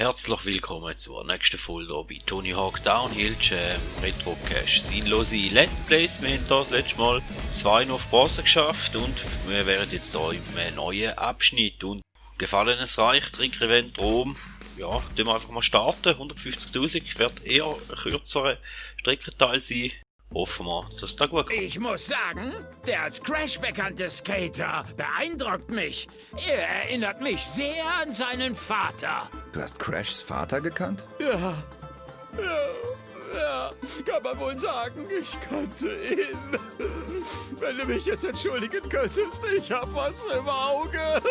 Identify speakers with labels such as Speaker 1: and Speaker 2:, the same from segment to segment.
Speaker 1: Herzlich willkommen zur nächsten Folge hier bei Tony Hawk Downhill Jam Retro Cache. Sinnlose Let's Plays. Wir haben das letzte Mal 2 noch auf Bronze geschafft und wir wären jetzt hier im neuen Abschnitt. Und gefallenes Reich, Trick-Event Rom. Ja, tun wir einfach mal starten. 150.000 wird eher ein kürzerer Streckenteil sein. Hoffen wir, dass das gut kommt.
Speaker 2: Ich muss sagen, der als Crash bekannte Skater beeindruckt mich. Er erinnert mich sehr an seinen Vater.
Speaker 3: Du hast Crashs Vater gekannt?
Speaker 2: Ja, kann man wohl sagen, ich kannte ihn. Wenn du mich jetzt entschuldigen könntest, ich hab was im Auge.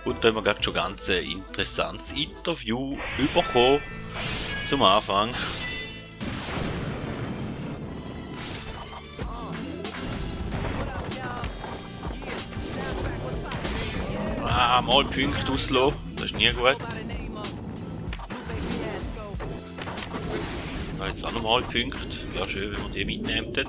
Speaker 1: Und da haben wir gerade schon ganz ein interessantes Interview bekommen zum Anfang. Mal Punkte auslassen, das ist nie gut. Jetzt auch nochmal Punkte, wäre schön, wenn man die mitnehmen. Wir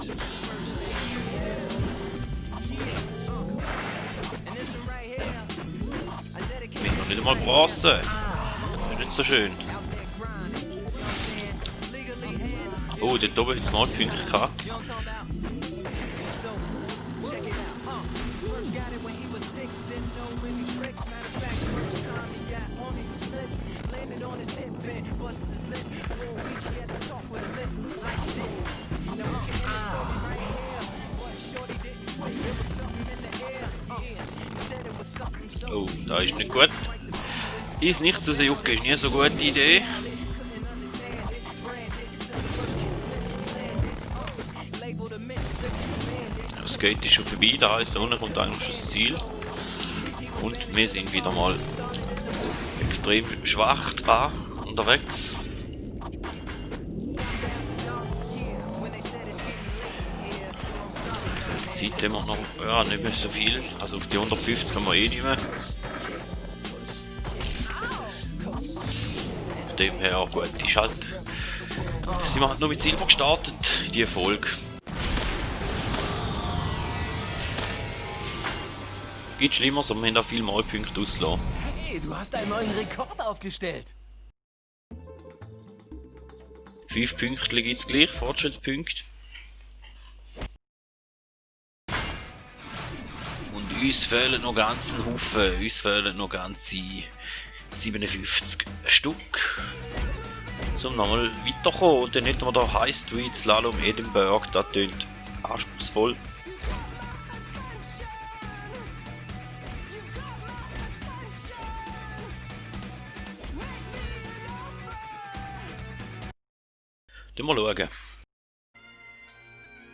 Speaker 1: haben noch nicht einmal Bronze. Das ist nicht so schön. Oh, dort oben hat es mal Punkte gehabt. Oh, da ist nicht gut. Ist nicht so sehr jucken, ist nie so eine gute Idee. Das Gate ist schon vorbei, da heisst, da unten kommt eigentlich das Ziel. Und wir sind wieder mal extrem schwach dran unterwegs. Zeit haben wir noch, ja, nicht mehr so viel, also auf die 150 kommen wir eh nicht mehr. Von dem her gut, ist halt, sind wir halt nur mit Silber gestartet, in die Folge. Es gibt Schlimmeres, aber wir haben da viel Malpunkte ausgelassen.
Speaker 4: Hey, du hast einen neuen Rekord aufgestellt.
Speaker 1: 5 Punkte gibt es gleich, Fortschrittspunkte. Und uns fehlen noch ganzen Haufen, uns fehlen noch ganze 57 Stück. Um nochmal weiterkommen und dann hätten wir da High Street Slalom Edinburgh, das tönt anspruchsvoll. Mal schauen.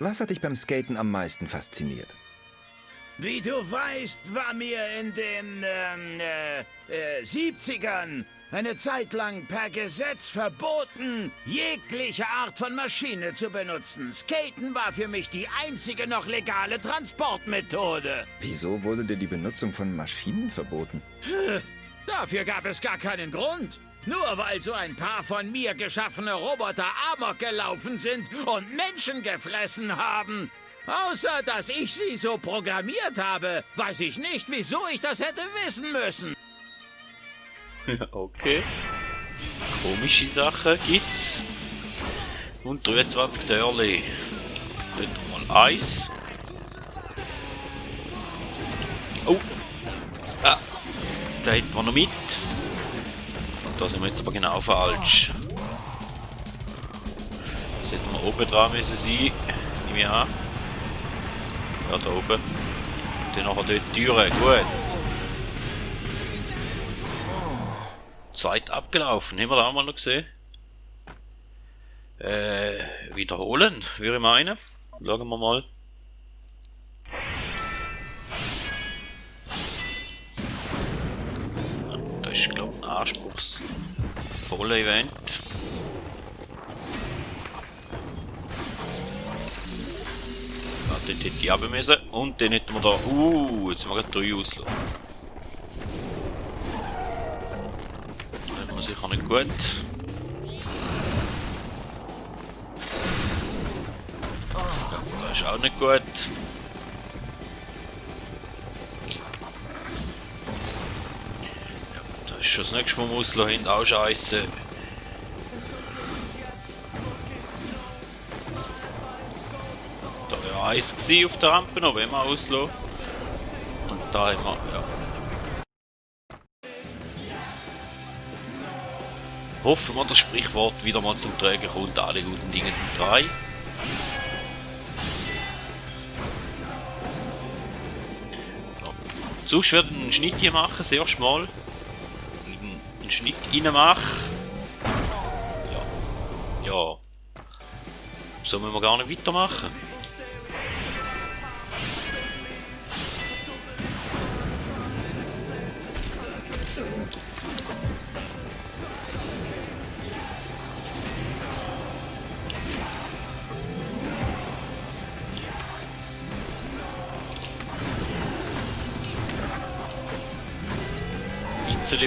Speaker 3: Was hat dich beim Skaten am meisten fasziniert?
Speaker 2: Wie du weißt, war mir in den 70ern eine Zeit lang per Gesetz verboten, jegliche Art von Maschine zu benutzen. Skaten war für mich die einzige noch legale Transportmethode.
Speaker 3: Wieso wurde dir die Benutzung von Maschinen verboten?
Speaker 2: Dafür gab es gar keinen Grund. Nur weil so ein paar von mir geschaffene Roboter Amok gelaufen sind und Menschen gefressen haben. Außer dass ich sie so programmiert habe, weiß ich nicht, wieso ich das hätte wissen müssen.
Speaker 1: Okay. Komische Sachen gibt's. Und 23 Dörli. Dort mal Eis. Oh! Ah! Da hätten wir noch mit. Da sind wir jetzt aber genau falsch. Das hätten wir oben dran müssen sein. Nehme ich an. Ja, da oben. Dann nachher dort die Türe. Gut. Zeit abgelaufen. Haben wir da auch mal noch gesehen? Wiederholen, würde ich meinen. Schauen wir mal. Das ist, glaube ich, ein anspruchsvolles Event. Ja, dort hätte ich runter müssen. Und dann hätten wir da. Jetzt sind wir gerade 3 auslassen. Das ist mir sicher nicht gut. Das ist auch nicht gut. Ja, das ist schon das nächste Mal Muslo hin, auch scheiße. Da war Eis auf der Rampe noch, wenn wir auslassen. Und da haben wir, ja. Hoffen wir, das Sprichwort wieder mal zum Tragen kommt, alle guten Dinge sind drei. Ja. Sonst würde ich einen Schnitt hier machen, das erste Mal. Einen Schnitt rein machen. Ja. Ja. So müssen wir gar nicht weitermachen.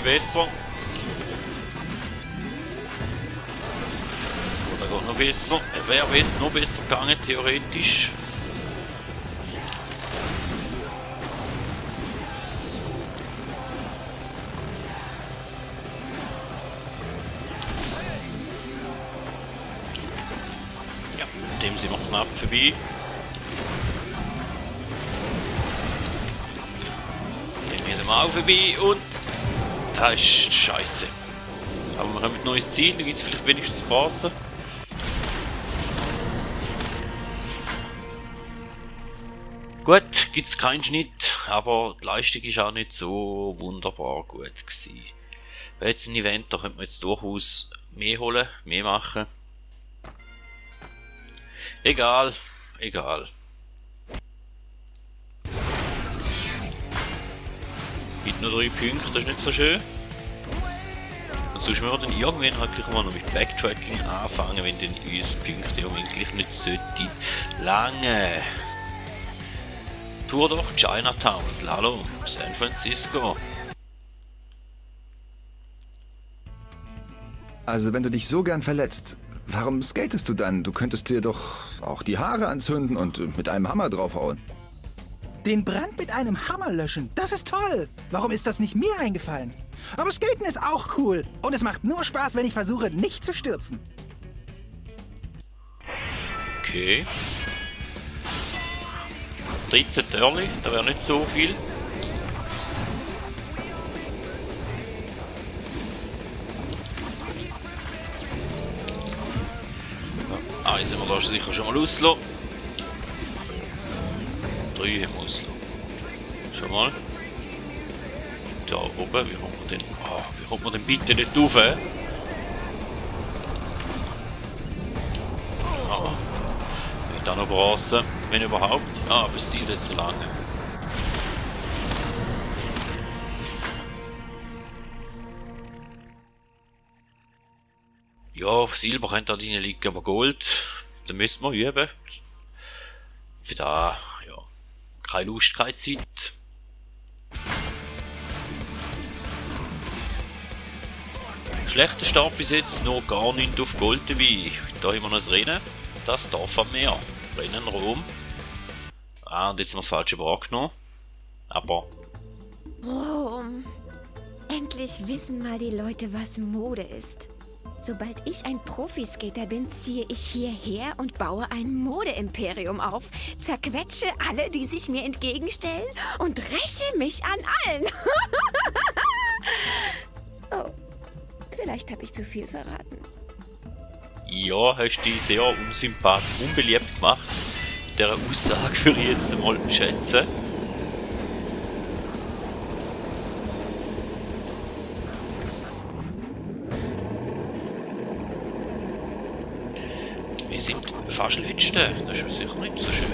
Speaker 1: Besser. Oder geht noch besser. Wäre noch besser gegangen, theoretisch. Ja, mit dem sind wir knapp vorbei. Dem sind wir auch vorbei und das ist scheiße. Aber wir haben ein neues Ziel, da gibt es vielleicht wenigstens Basen. Gut, gibt es keinen Schnitt, aber die Leistung ist auch nicht so wunderbar gut gewesen. Wäre jetzt ein Event, da könnte man jetzt durchaus mehr holen, mehr machen. Egal, egal. Gibt nur 3 Punkte, das ist nicht so schön. Und sonst müssen wir dann irgendwann halt gleich mal noch mit Backtracking anfangen, wenn dann uns Punkte irgendwann gleich nicht sollte. Lange. Tour durch Chinatown, Slalom, San Francisco.
Speaker 3: Also wenn du dich so gern verletzt, warum skatest du dann? Du könntest dir doch auch die Haare anzünden und mit einem Hammer draufhauen.
Speaker 5: Den Brand mit einem Hammer löschen, das ist toll. Warum ist das nicht mir eingefallen? Aber Skaten ist auch cool. Und es macht nur Spaß, wenn ich versuche, nicht zu stürzen.
Speaker 1: Okay. 13 Törli, da wäre nicht so viel. Ah, jetzt sind wir da sicher schon mal auslassen. 3 haben wir auslassen. Schon mal. Da oben, wie kommt man denn? Oh, wie kommt man denn bitte nicht rauf? Ah, nicht auch noch brassen, wenn überhaupt. Ah, aber es zieht jetzt so lange. Ja, Silber könnte da drin liegen, aber Gold, da müssen wir üben. Für da, ja, keine Lust, keine Zeit. Schlechter Start bis jetzt, noch gar nicht auf Gold dabei. Da haben wir noch das Rennen, das darf am Meer. Rennen Rom. Ah, und jetzt haben wir das falsche Wort genommen. Aber...
Speaker 6: Rom. Endlich wissen mal die Leute, was Mode ist. Sobald ich ein Profiskater bin, ziehe ich hierher und baue ein Modeimperium auf, zerquetsche alle, die sich mir entgegenstellen und räche mich an allen. Oh, vielleicht habe ich zu viel verraten.
Speaker 1: Ja, hast dich sehr unsympathisch, unbeliebt gemacht. Mit dieser Aussage würde ich jetzt mal schätzen. Wir sind fast Letzte, das ist sicher nicht so schön.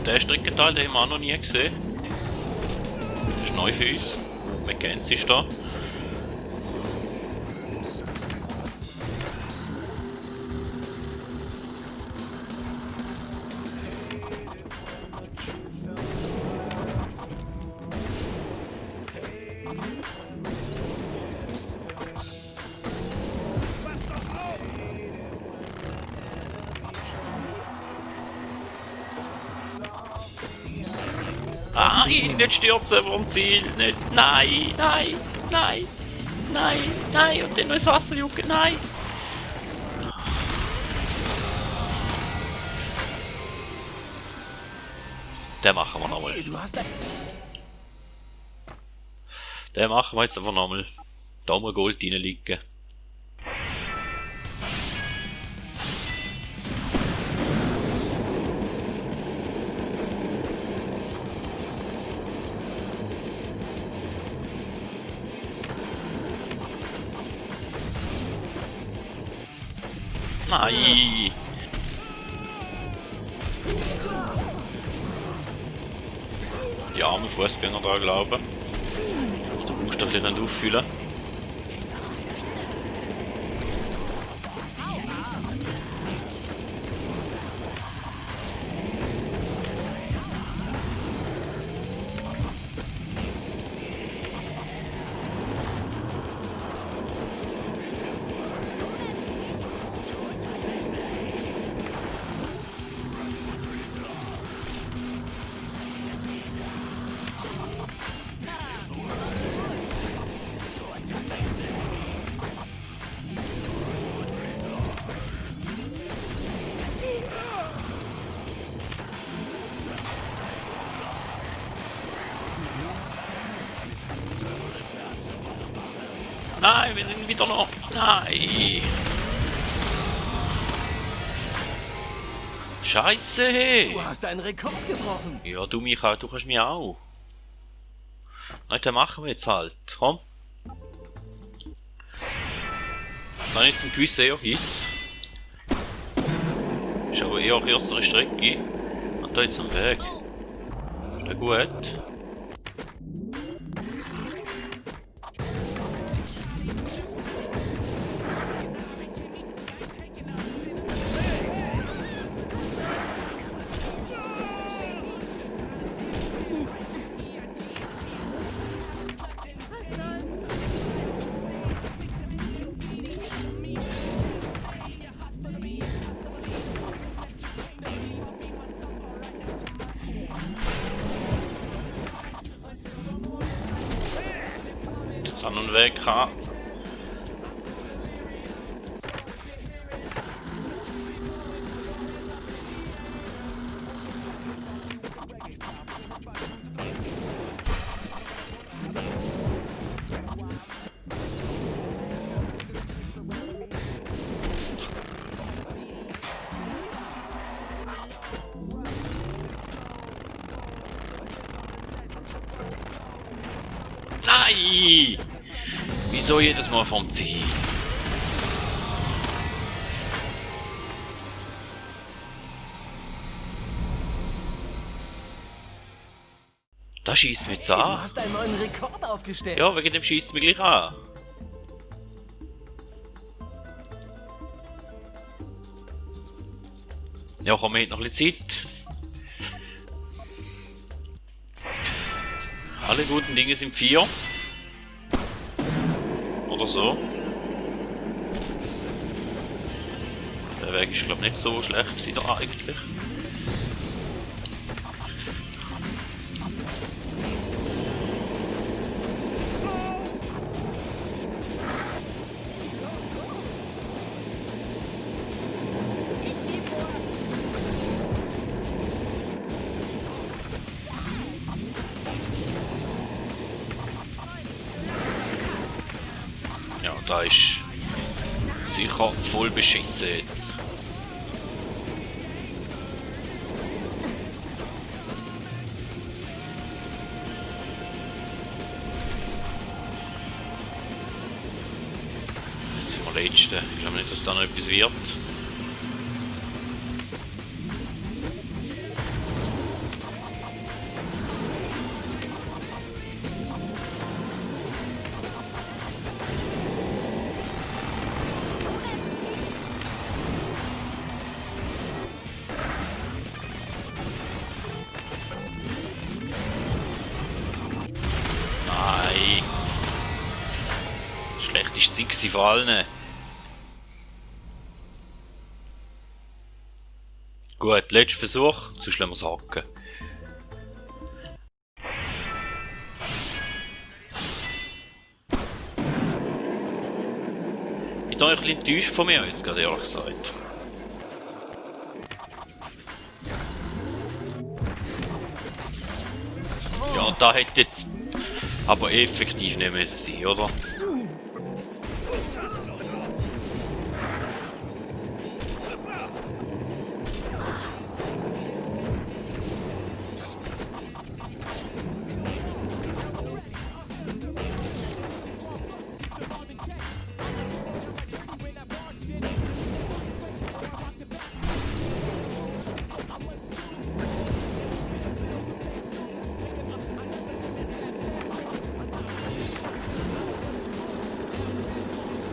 Speaker 1: Der Streckenteil, den haben wir auch noch nie gesehen. Das ist neu für uns. McGann ist da. Nein, nicht stürzen vom Ziel. Nicht. Nein, nein, nein, nein, nein. Und dann noch ins Wasser jucken. Nein. Den machen wir nochmal.
Speaker 4: Hey, du hast ein...
Speaker 1: Den machen wir jetzt einfach nochmal. Da muss Gold reinliegen. Nein! Die armen Fußgänger da, glaube ich. Da musst du ein bisschen auffüllen. Nein, wir sind wieder noch. Nein. Scheiße, hey.
Speaker 4: Du hast einen Rekord gebrochen.
Speaker 1: Ja, du Michael, du kannst mich auch. Nein, dann machen wir jetzt halt. Komm. Nein, jetzt ein gewissen eher jetzt. Ist aber eher eine kürzere Strecke. Und da jetzt am Weg. Ist der gut? Jetzt an den Weg haben. Nein! Wieso jedes Mal vom Ziel? Da schießt mich jetzt
Speaker 4: Hey, du
Speaker 1: an.
Speaker 4: hast einen neuen Rekord aufgestellt.
Speaker 1: Ja, wegen dem schießt es mich gleich an. Ja, komm, wir haben noch ein bisschen Zeit. Alle guten Dinge sind 4. Oder so. Der Weg ist, glaube ich, nicht so schlecht gewesen da eigentlich. Ja, da ist sicher voll beschissen jetzt. Jetzt sind wir Letzte. Ich glaube nicht, dass da noch etwas wird. Nein. Schlechteste Zeit gewesen von allen. Gut, letzter Versuch, sonst lassen wir es hacken. da ein bisschen enttäuscht von mir jetzt gerade, ehrlich gesagt. Ja, da hätte jetzt aber effektiv nicht müssen sein, oder?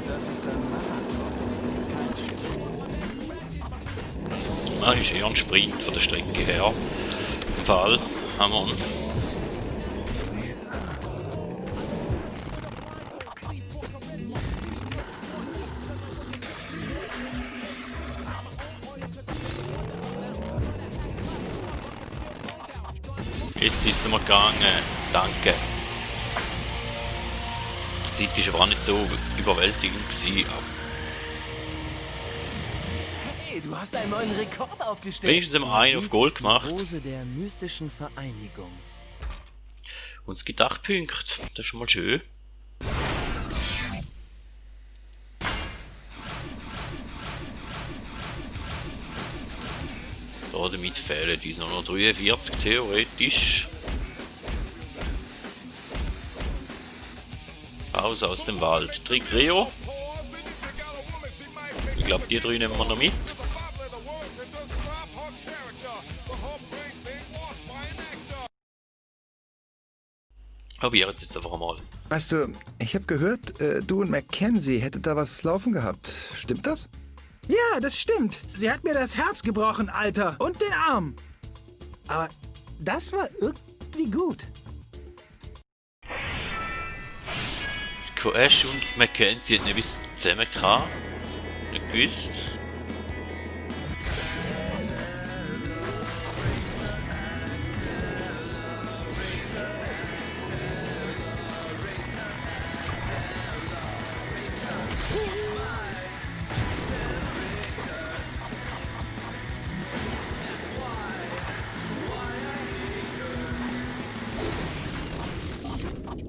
Speaker 4: Das ist ein Marathon, kein Sprint.
Speaker 1: Ja, ist eher ein Sprint von der Strecke her. Im Fall haben wir einen. Jetzt ist es mir gegangen, danke. Die Zeit war aber auch nicht so überwältigend gewesen, aber
Speaker 4: Hey, du hast einen neuen Rekord aufgestellt.
Speaker 1: wenigstens haben wir einen auf Gold gemacht.
Speaker 4: Rose der mystischen Vereinigung.
Speaker 1: Und es gibt 8 Punkte, das ist schon mal schön. Da damit fehlen uns noch 43 theoretisch. Raus aus dem Wald. Trick Rio. Ich glaube, die 3 nehmen wir noch mit. Probieren es jetzt einfach mal.
Speaker 3: Weißt du, ich habe gehört, du und Mackenzie hättet da was laufen gehabt. Stimmt das?
Speaker 5: Ja, das stimmt. Sie hat mir das Herz gebrochen, Alter. Und den Arm. Aber das war irgendwie gut.
Speaker 1: Ash und Mackenzie hätten etwas zusammen gehabt. Nicht gewusst.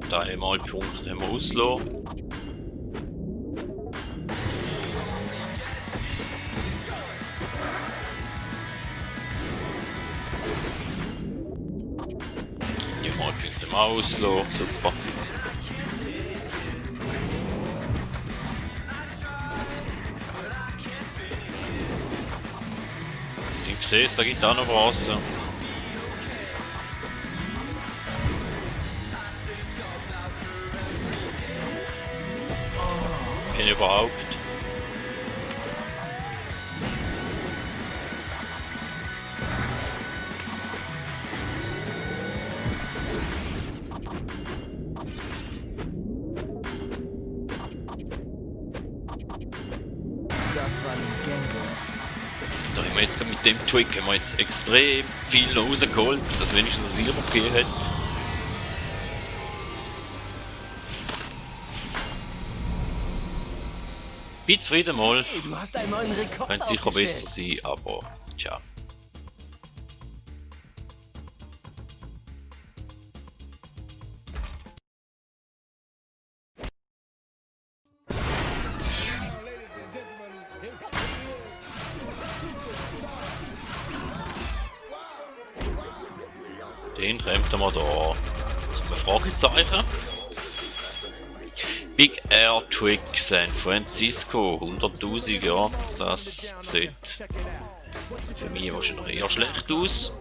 Speaker 1: Da einmal Punkt haben wir ausgelassen. Die mal Punkte haben wir ausgelassen. Super. Ich sehe es, da gibt es auch noch Wasser. Überhaupt.
Speaker 4: Das war Legende.
Speaker 1: Da haben wir jetzt mit dem Trick haben wir jetzt extrem viel rausgeholt, dass wenigstens das Silber gegeben hat. Bin zufrieden mal.
Speaker 4: Hey, du hast einen neuen Rekord
Speaker 1: Könnte sicher
Speaker 4: aufgestellt.
Speaker 1: besser sein, aber tja. Den träumt wir da. Zum Fragezeichen. Big Air Trick San Francisco, 100.000, ja, das sieht für mich wahrscheinlich eher schlecht aus.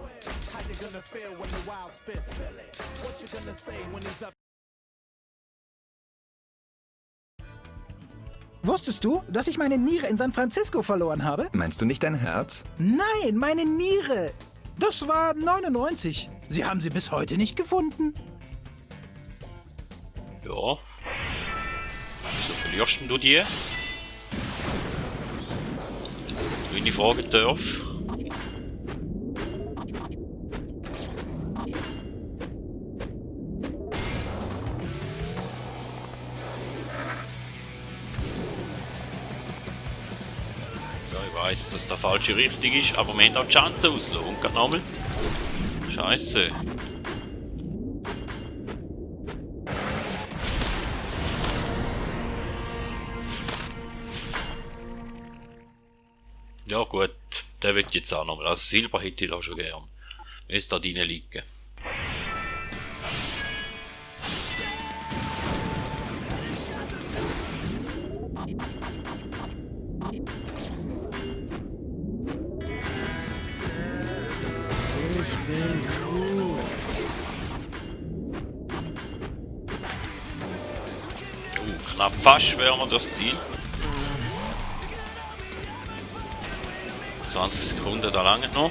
Speaker 5: Wusstest du, dass ich meine Niere in San Francisco verloren habe?
Speaker 3: Meinst du nicht dein Herz?
Speaker 5: Nein, meine Niere. Das war 99. Sie haben sie bis heute nicht gefunden.
Speaker 1: Ja. Wieso verlierst denn du die? Wenn ich fragen darf. Ja, ich weiss, dass der falsche richtig ist, aber wir haben auch die Chance ausgelassen. Und gerade nochmal. Scheiße. Ja gut, der wird jetzt auch nochmal. Also Silber hätte ich da schon gern. Wenn es da drinnen liegen.
Speaker 4: Ich bin cool.
Speaker 1: Knapp fast wären wir das Ziel. 20 Sekunden, da lange noch.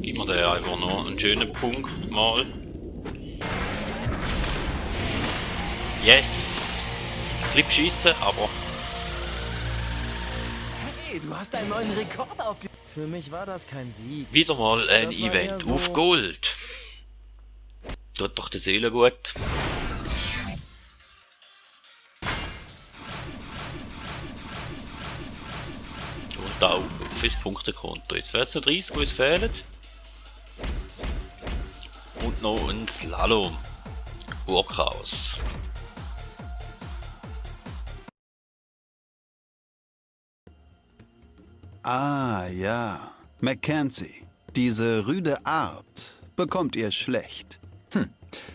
Speaker 1: Gib mir da einfach noch einen schönen Punkt mal. Yes! Clip schießen, aber
Speaker 4: Hey, du hast einen neuen Rekord aufgestellt. Für mich war das kein Sieg.
Speaker 1: wieder mal ein
Speaker 4: Das war
Speaker 1: Event
Speaker 4: eher so-
Speaker 1: auf Gold. Tut doch der Seele gut. Und auch fürs Punktekonto. Jetzt werden es noch 30, die uns fehlen. Und noch ein Slalom. Burghaus.
Speaker 7: Ah ja, Mackenzie. Diese rüde Art bekommt ihr schlecht.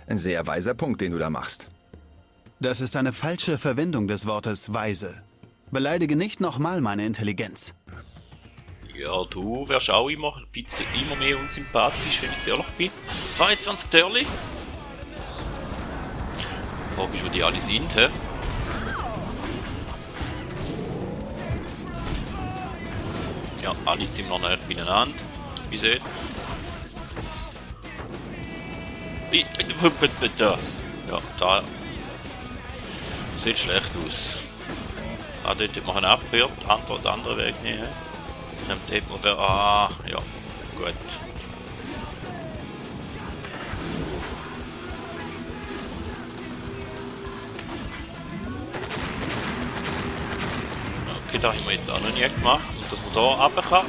Speaker 3: Ein sehr weiser Punkt, den du da machst.
Speaker 7: Das ist eine falsche Verwendung des Wortes weise. Beleidige nicht nochmal meine Intelligenz.
Speaker 1: Ja, du wärst auch immer ein bisschen immer mehr unsympathisch, wenn ich jetzt ehrlich bin. 22 Törli. Die Frage ist, wo die alle sind, hä? Ja, alle sind noch näher beieinander. Bis jetzt. Ja, da sieht schlecht aus. Ah, dort hat man einen abgehört, den anderen Weg nehmen. Dann hat man der. Ah, ja, gut. Okay, da haben wir jetzt auch noch nie gemacht. Und dass man da runter kann.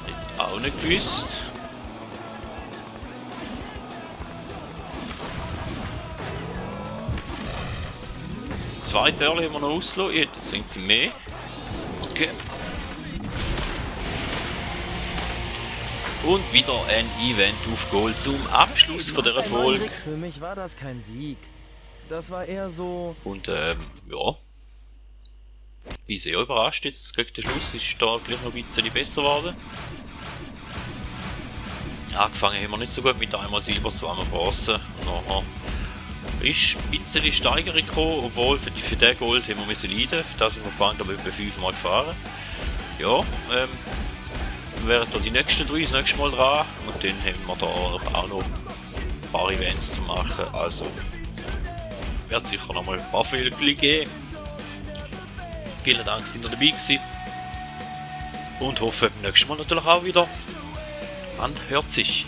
Speaker 1: Jetzt auch nicht gewusst. Zwei Törle haben wir noch ausgelassen. Jetzt sind sie mehr. Okay. Und wieder ein Event auf Gold zum Abschluss von der Folge.
Speaker 4: Für mich war das kein Sieg. Das war eher so...
Speaker 1: Und ja. Bin sehr überrascht jetzt gegen den Schluss. Ist da gleich noch ein bisschen besser geworden. Angefangen haben wir nicht so gut mit einmal Silber, zweimal Bronze. Und nachher ist ein bisschen Steigerung gekommen, obwohl für den Gold haben wir müssen leiden. Für das sind wir gefahren, glaube ich, etwa 5-mal gefahren. Ja, wir wären da die nächsten 3 das nächste Mal dran. Und dann haben wir da auch noch ein paar Events zu machen. Also wird sicher noch mal ein paar Vögel geben. Vielen Dank, dass ihr dabei gewesen. Und hoffe beim nächsten Mal natürlich auch wieder. Man hört sich.